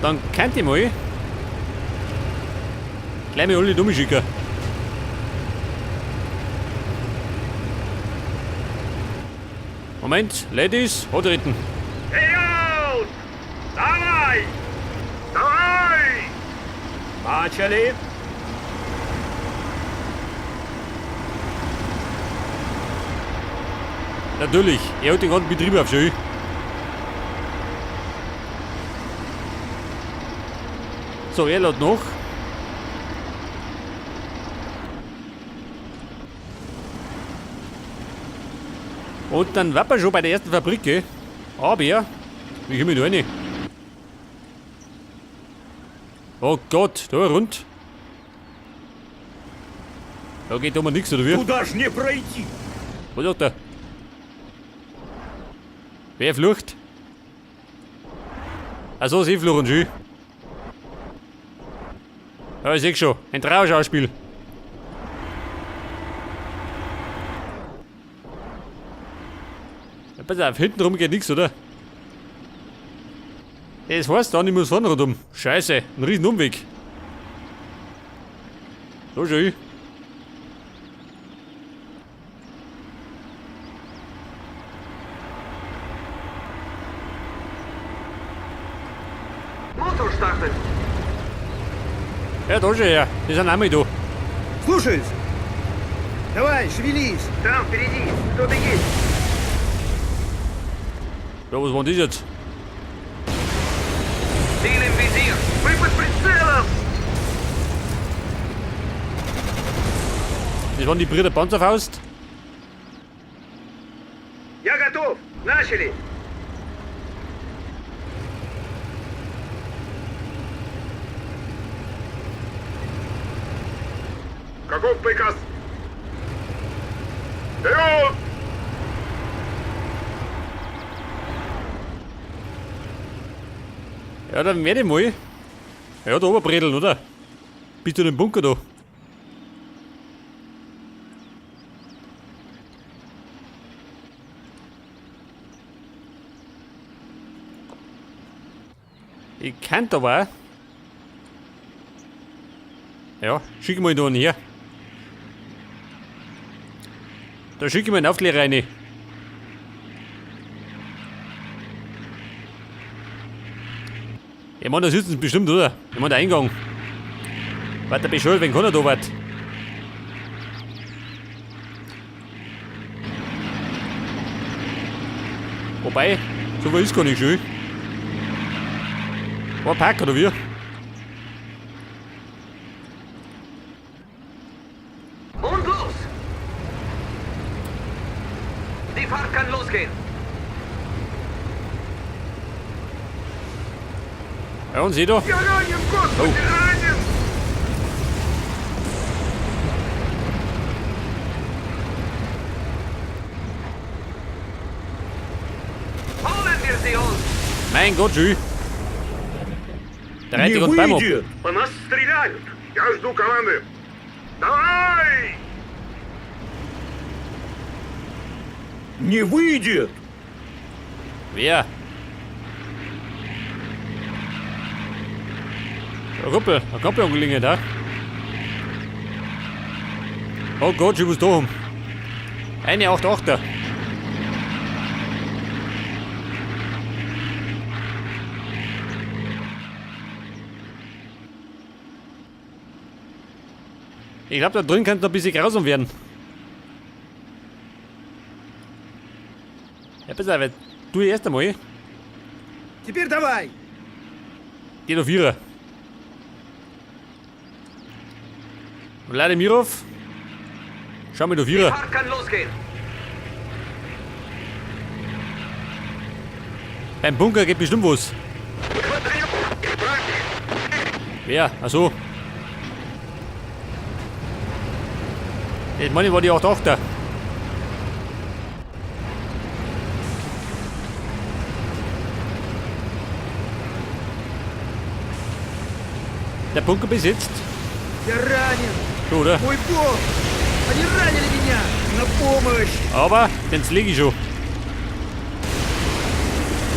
Dann könnt ich mal gleich mal alle dumme schicken. Moment, Ladies, antreten. Вперед! Давай! Давай! Начали! Natürlich, er hat den ganzen Betrieb auf sich. So, er lädt noch. Und dann waren wir schon bei der ersten Fabrik, gell? Aber, wie komme ich da rein? Oh Gott, da rund. Da geht doch mal nichts, oder wie? Туда ж не пройти! Was sagt er? Wer flucht? Also, sie fluchen schon. Ja, ich seh schon. Ein Trauerschauspiel. Ja, pass auf, hinten rum geht nichts, oder? Das heißt dann, ich muss vorne rundum. Scheiße, ein riesen Umweg. So schön. Motor starten. Ja, da schon her. Die sind auch mal da. Слушаюсь. Давай, шевелись. Там впереди кто-то есть. Ja, was war denn das jetzt? Ziel im Visier. Мы под прицелом! Das waren die Brüder Panzerfaust. Я готов! Начали! Каков приказ? Вперед! Ja, dann werde ich mal. Ja, da oben bredeln, oder? Bis zu dem Bunker da. Ich kann aber auch. Ja, schick mal da einen her. Da schicke ich mal einen Aufklärer rein. Ich meine, da sitzen sie bestimmt, oder? Ich meine, der Eingang. Warte, bescheuert, wenn keiner da war. Wobei, so viel ist gar nicht schön. War Pack, oder wie? Und los! Die Fahrt kann losgehen. Ja, und sieh da. Я ранен, господи, ранен! Holen wir sie uns! Mein Gott, schön. Der Не reitet gerade Beim ab. выйдет! По нас стреляют! Я жду команды! Давай! Не выйдет! Wer? Ruppel, eine Kampfangelegenheit, da. Oh Gott, ich muss da um. Eine 8-8er. Ich glaube, da drin könnte noch ein bisschen grausam werden. Ja, pass auf, du erst einmal. Теперь давай. Geh auf Vierer. Wladimirow. Schau mal, du Die Vierer. Fahrt kann losgehen. Beim Bunker geht bestimmt was. Wer? Ach so. Ich meine, war die 8-8er. Der Bunker besitzt. Я ранен. Schon, oder? Мой бог. Они ранили меня. На помощь. Aber den lege ich schon.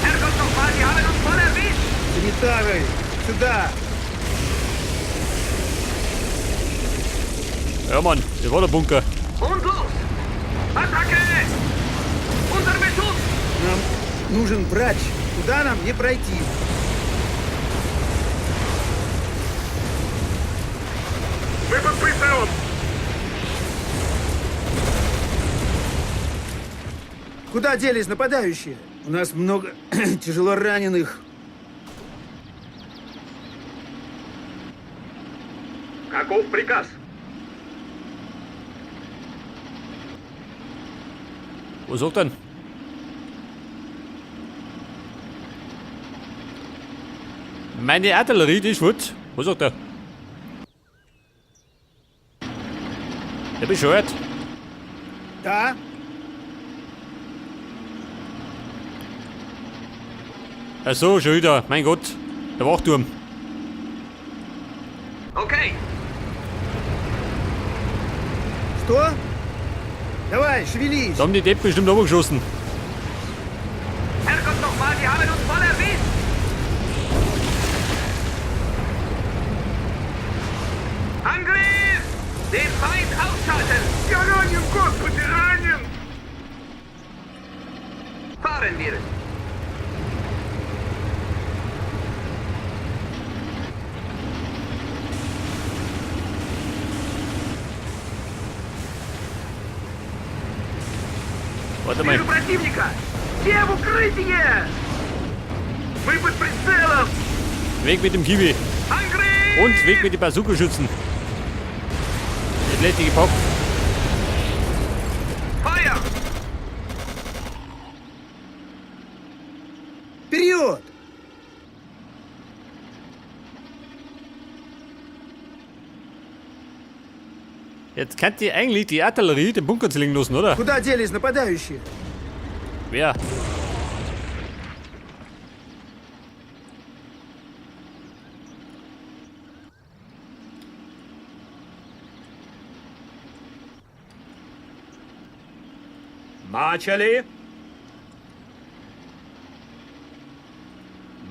Herrgott nochmal, die haben uns voll erwischt. Санитары. Сюда! Ja, Mann, das war der Bunker. Und los! Attacke! Unter Beschuss! Нам нужен врач. Туда нам не пройти. Мы под прицелом! Куда делись нападающие? У нас много тяжело раненых. Каков приказ? Was sagt denn? Meine Artillerie, die ist fort. Was sagt er? Der bescheuert. Да? Ach so, schon wieder. Mein Gott. Der Wachturm. Okay, Что? Давай, шевелись! Da haben die Deppen bestimmt runtergeschossen. Herrgott nochmal, die haben uns voll erwischt! Angriff! Den Feind ausschalten! Я ранен, господи, ранен! Fahren wir! Warte mal. Вижу противника! Все в укрытие! Мы под прицелом! Weg mit dem Kiwi. Angriff! Und weg mit den Bazooka-Schützen. Das lässt gepackt. Feuer! Вперед! Jetzt könnt ihr eigentlich die Artillerie den Bunker zerlegen lassen, oder? Куда делись нападающие? Wer? Начали!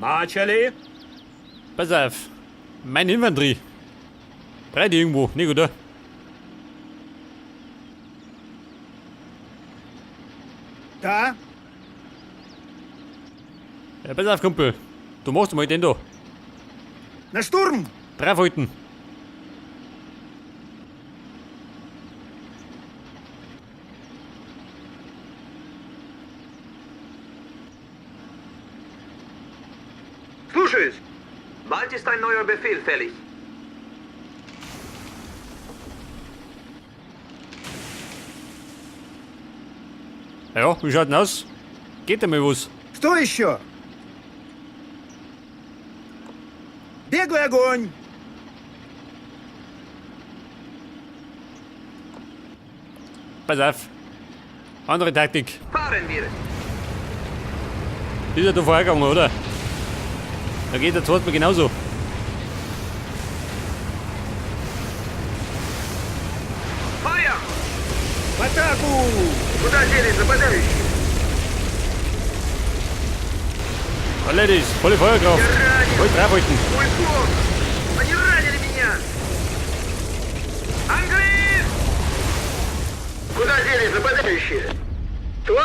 Начали! Pass auf. Meine Infanterie. Breit irgendwo, nicht oder? Да? Ja, pass auf, Kumpel. Du machst mal den da. На штурм! Draufhalten. Слушаюсь! Bald ist ein neuer Befehl fällig. Ja, wie schaut denn aus? Geht da mal was? Что еще? Беглый огонь! Pass auf. Andere Taktik. Fahren wir! Ist ja da vorhergegangen, oder? Da geht der zweite Mal genauso. Feuer! В атаку! Куда делись нападающие? Ladies, volle Feuerkraft. Voll draufhalten. Мой бог! Они ранили меня! Angriff! Куда делись нападающие? Что?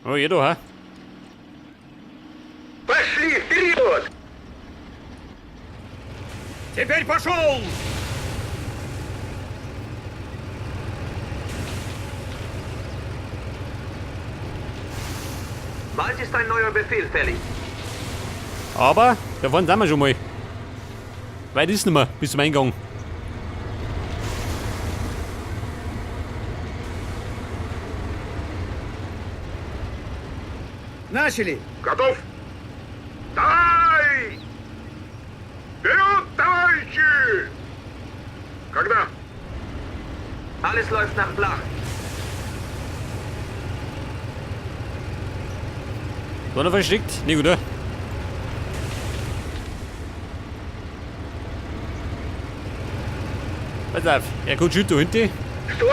Oh, jeder, ha? Пошли вперед! Теперь пошел! Bald ist ein neuer Befehl fällig. Aber da vorne sind wir schon mal. Weit ist nicht mehr bis zum Eingang. Начали! Готов? Давай! Вперед, товарищи! Когда? Alles läuft nach Plan. War noch versteckt? Nicht, oder? Pass auf, er kommt schon da hinten. Что?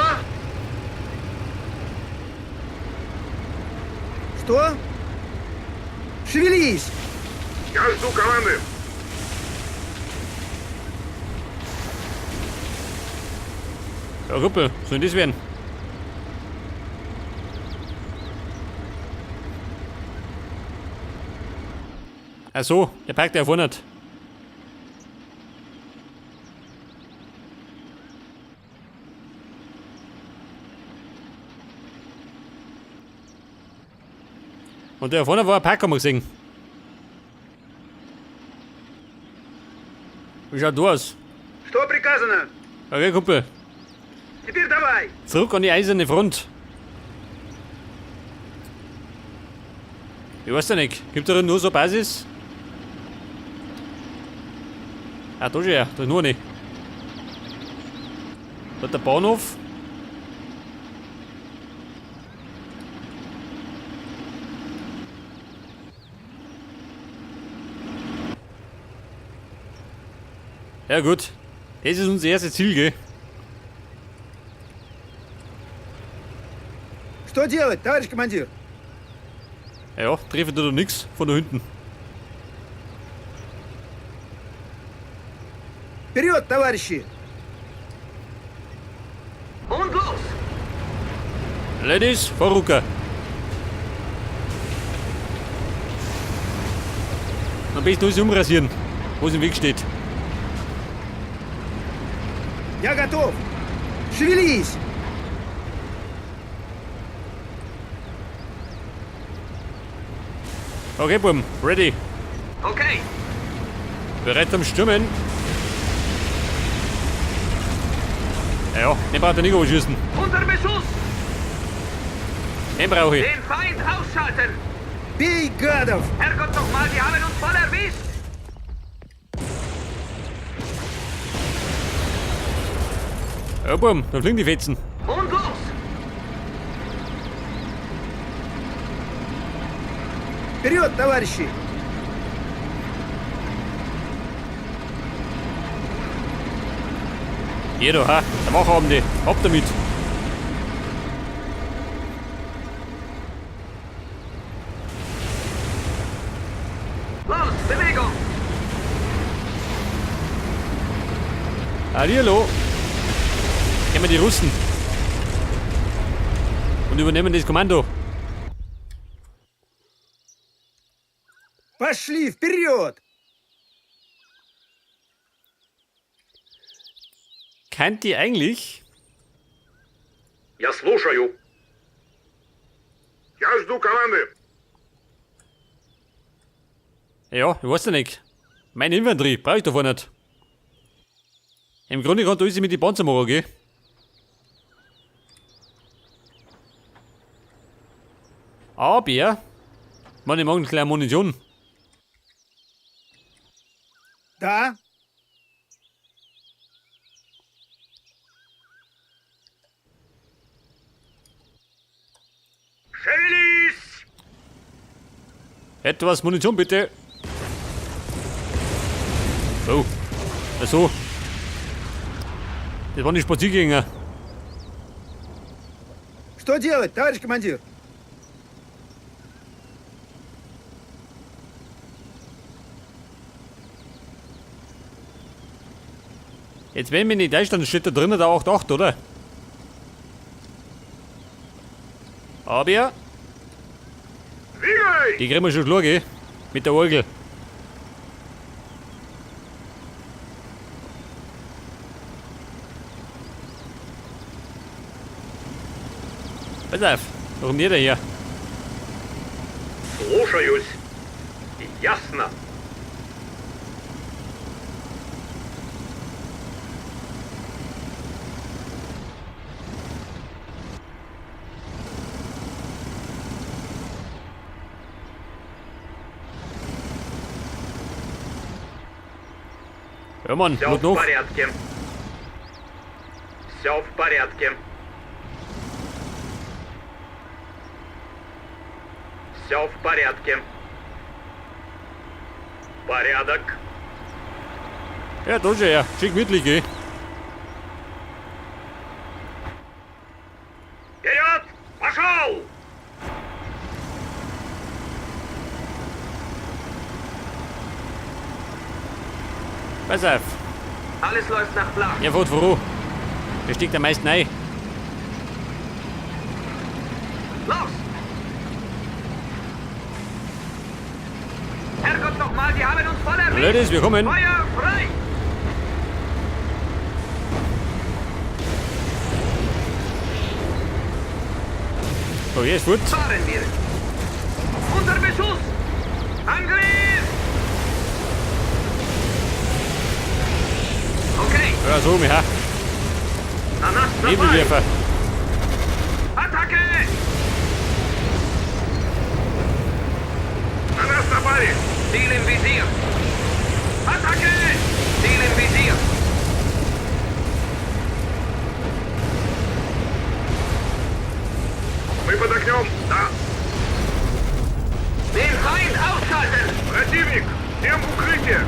Что? Шевелись! Я жду команды. Ja, Kumpel, soll das werden? Ach so, der parkt ja vorne. Und der vorne war ein Park, haben wir gesehen. Wie schaut du aus? Что приказано? Okay, Kumpel. Теперь давай! Zurück an die eiserne Front. Ich weiß ja nicht. Gibt da nur so Basis? Ah, da schon ja. Da ist nur eine. Da der Bahnhof. Ja gut. Das ist unser erstes Ziel, gell? Что делать, товарищ командир? Ja, treffen tut er nix von da hinten. Вперед, товарищи! Und los! Ladies, Vorrucker. Am besten alles umrasieren, wo es im Weg steht. Я готов! Шевелись! Okay, Buben, ready. Okay, Bereit zum Stürmen. Ja, den braucht er nicht überschießen. unter Beschuss! Den brauche ich. Den Feind ausschalten! Бей гадов! Herrgott nochmal, die haben uns voll erwischt! Ja, Buben, da fliegen die Fetzen. Und los! Вперед, товарищи! Hier da, ha. Da machen haben die. Ab damit. Los, Bewegung! Hallihallo. Nehmen wir die Russen. Und übernehmen das Kommando. Пошли вперед! Könnt die eigentlich Я слушаю. Я жду команды. Ja, ich weiß ja nicht. Mein Inventory brauche ich davon nicht. Im Grunde kann da alles mit die Panzer machen, gell? Aber, man, ich mag gleich Munition. Да? Шевелись! Etwas Munition bitte. Oh. Ach so. Das waren die Spaziergänger. Что делать, товарищ командир? Jetzt, wenn mich nicht täuscht, dann steht da drinnen da 8,8, oder? Aber, Двигай! die kriegen wir schon klar, gell? Mit der Orgel. Pass auf, warum nicht hier? Слушаюсь. Ясно. Ja, Mann, Все not в noch. порядке. Все в порядке. Все в порядке. Порядок. Ja, da schon, ja. Schick gemütlich, gell? Вперед! Пошел! Pass auf, Alles läuft nach Plan. er fährt voran. Wer steckt am meisten ein? Los! Herrgott nochmal, die haben uns voll erwischt! Ladies, wir kommen. Feuer frei! Oh, hier ist gut. Fahren wir! Unter Beschuss! Angriff! Okay, Ja, so, ja. На нас напали! Nebelwerfer. Attacke! На нас напали! Ziel im Visier! Attacke! Ziel im Visier! Мы под огнем! Да! Den Feind ausschalten! Противник! Всем в укрытие!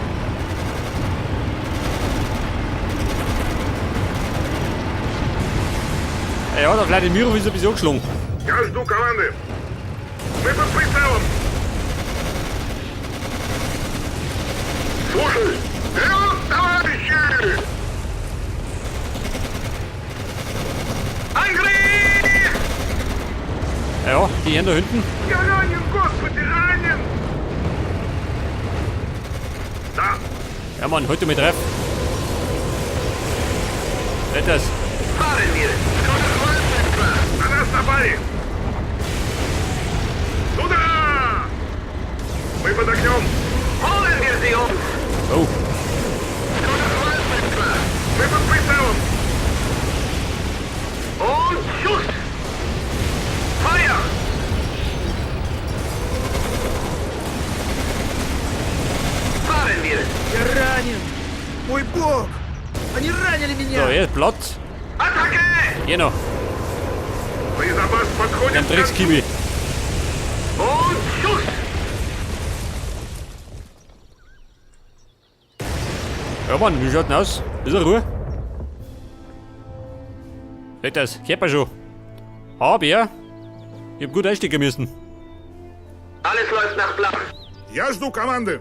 Ja, der Wladimirov ist ein bisschen angeschlagen. Я жду команды! Мы под прицелом! Слушай! Вперед, товарищи! Angriff! Ja, die Herren da hinten. Я ранен, господи, ранен! Да! Ja, Mann, heute mit treff. Nicht das. Fahren wir! На нас напали! Туда! Мы под огнем! Holen wir sie uns! Oh, Мы под прицелом! Und Schuss! Feuer! Fahren wir! Я ранен! Мой бог! Они ранили меня! so, hier ist Platz. Attacke! Hier noch. Боезапас подходит Ein к концу! Dreckskiwi. Und Schuss! Ja, Mann, wie schaut denn aus? Bisschen Ruhe. Seht das, kennt man schon. Aber ich hab gut einstecken müssen. Alles läuft nach Plan. Я жду команды!